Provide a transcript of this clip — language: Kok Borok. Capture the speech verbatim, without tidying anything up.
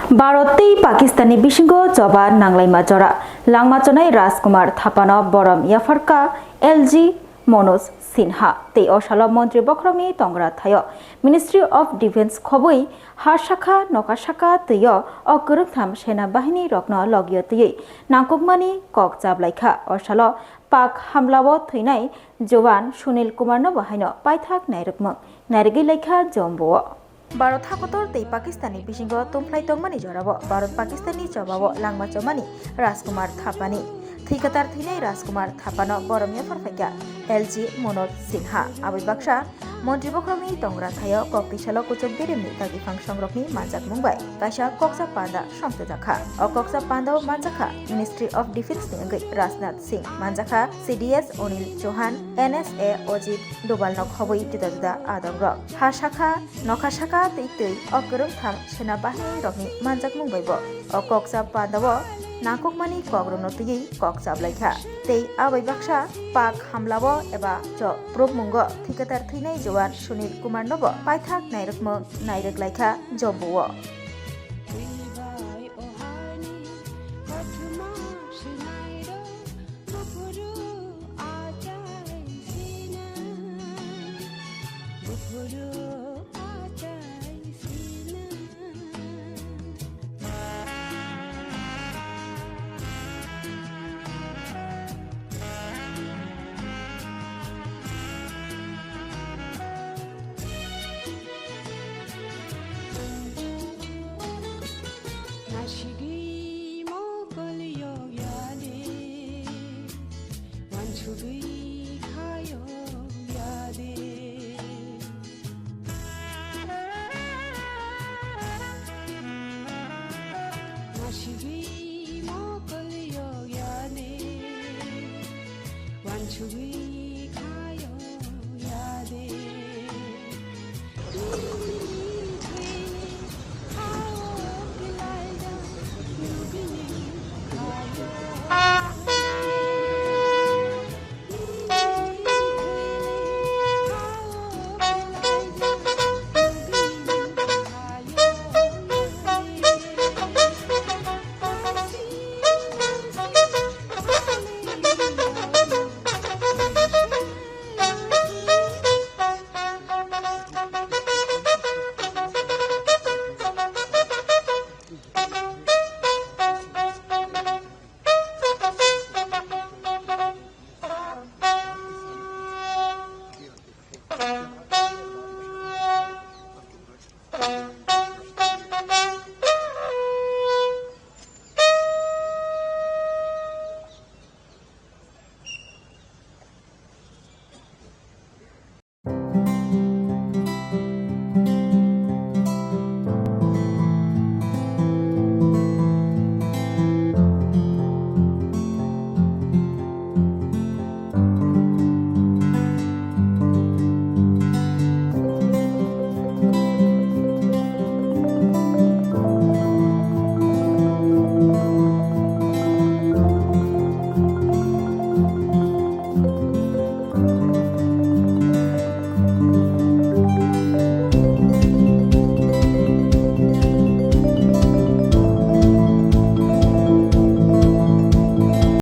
Bharat tei Pakistanni bisingo choba nanglaima jora. Langma chonai Rajkumar Thapano borom yapharkha L G Manoj Sinha tei o salo montri bokhorokni tongra thaio Ministry of Defence khobwi ha sakha nokha sakha twio o kwrwngtham sena bahini rokno logio twiwi nangkukmani kok chablaikha. O salo Pak hamlao thwinai Jowan Sunil Kumarno bo haino paithak nairwkmung nairwgwi laikha Jombuo. Bharat hakotor tei Pakistanni bisingo tungphlai tongmani jorao Bharat Pakistanni chobao langma chomani Rajkumar Thapani thwi kwtal thwinai Rajkumar Thapano borom yaphar phaikha L G Manoj Sinha. Aboni baksa montri bokhorokni tongra thaio kok twi salo kuchuk birimni dagi phangsongrokni manjakmung bai kaisa koksa panda songtwjakha. O koksa pandao manjakha Ministry of Defence ni wngwi Rajnath Singh, manjakha C D S Anil Chauhan, N S A Ajit Dovalno khobwi juda juda adongrok. Ha sakha, nokha sakha twi twi o kwrwngtham sena bahini rokni manjakmung bai bo o koksa pandao nangkukmani kokrokno twiwi kok chablaikha. Tei abai baksa Pak hamlao eba cho prubmungo thwi kwtal thwinai Jowan Sunil Kumarno bo paithak nairwkmung nairwk laikha Jombuo.